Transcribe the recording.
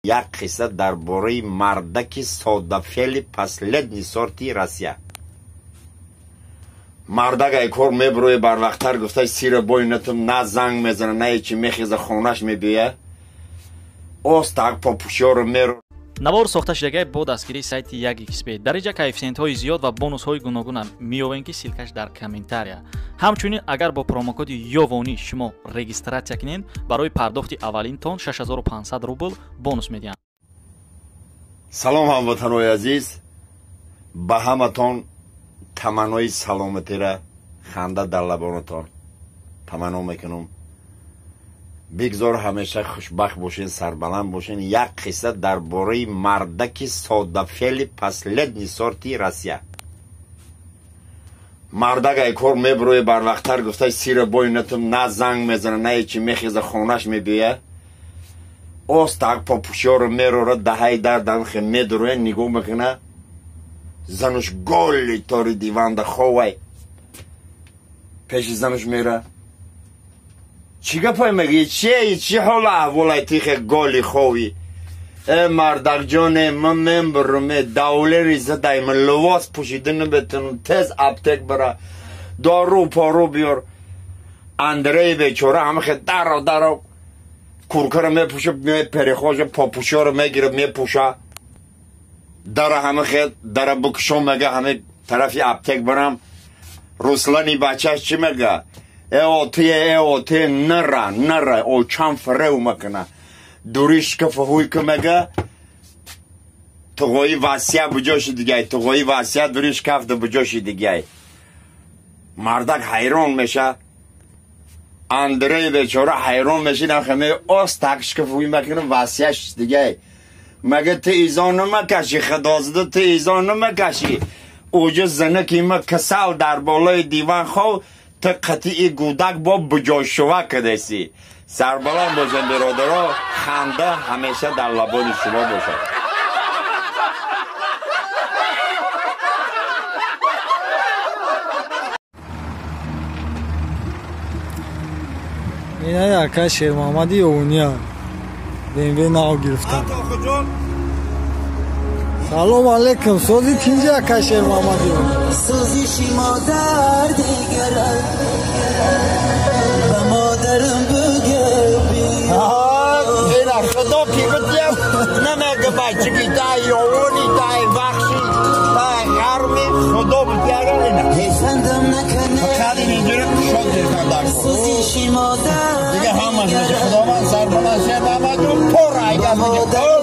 Як қисса дар бораи мардаки содафели последний сорти Россия. Мардак ай кор меброи барвақттар гуфта сира бой натум на занг мезана на ҳечи мехеза хонаш мебия. Остак попушёро меро. Навор сохта шудагай бо дастгирии сайти 1xb. Дар инҷа коэффисиентҳои зиёд ва бонусҳои гуногуна меёвем, ки ссылкаш дар комментария. Ҳамчунин агар бо промокоди Ёвонӣ шумо регистратсия кунед, барои пардохти аввалинтон 6500 рубл бонус медиҳанд. Салом ҳамватанои азиз, ба ҳаматон таманнои саломатира, ханда дар лабонатон таманно мекунам. Бигзор ҳамеша хушбахт бошен, сарбаланд бошен. Як қисса дар бораи мардаки содафели последний сорти Россия. Мардак ай кор меброи барвақттар гуфта сира бой натум на занг мезана на ҳечи мехеза хонаш мебия. Остак попушёро мерора даҳаи дардамхе медуроя нигоҳ мекуна. Зануш голи тори диванда ховай. Пеши зануш мера. Чӣ гапай мегӯӣ? Чие? Чӣ ҳола аҳволай тихе голи хови? Э мардакҷоне, ман мембурум, э давлери задай, ман либос пӯшида наметавонам, тез аптек бара, дору пору биёр. Андрей бечора ҳамахе даро даро куркаро мепӯша, перехожа попушёро мегира мепӯша. Дара ҳамахе дара букшо мега, ҳаме тарафи аптек барам. Руслани бачаш чӣ мега? Эотие нара нара очам фреу макна дуришка фаҳуй ка мега туғои васия буҷоши дигай, туғои васия дуриш кафда буҷоши дигай. Мардак ҳайрон меша. Андрей бечора ҳайрон мешид, хаме остакшка фаҳуй макна васияш дигай. Мага ту изо намакаши, худозада ту изо намакаши. Уҷа занаки ма касал дар болои диван хов, ту қатъи гудак бо буҷошува кадаси. Сарбаланд бошед бародаро, ханда ҳамеша дар лабони шумо бошад. Ина яка Шермаҳмади Ёвуния БМВ нав гирифтам. Салом алейкум, сози тинҷи ака Шермаҳмади Ёвуния. Сӯзиши модар дигар ба модарам бигӯ. Ина худо ки битям намега бачаги тай Ёвуни, тай вахши, тай ғарби, худо битяга ина. Ҳефандам накана. Фақат ин инҷури кушод гирифтан дар кор. Сӯзиши модар дига ҳамаш меша. Худованд сарбаланд Шермаҳмадҷон пур айгаз дига.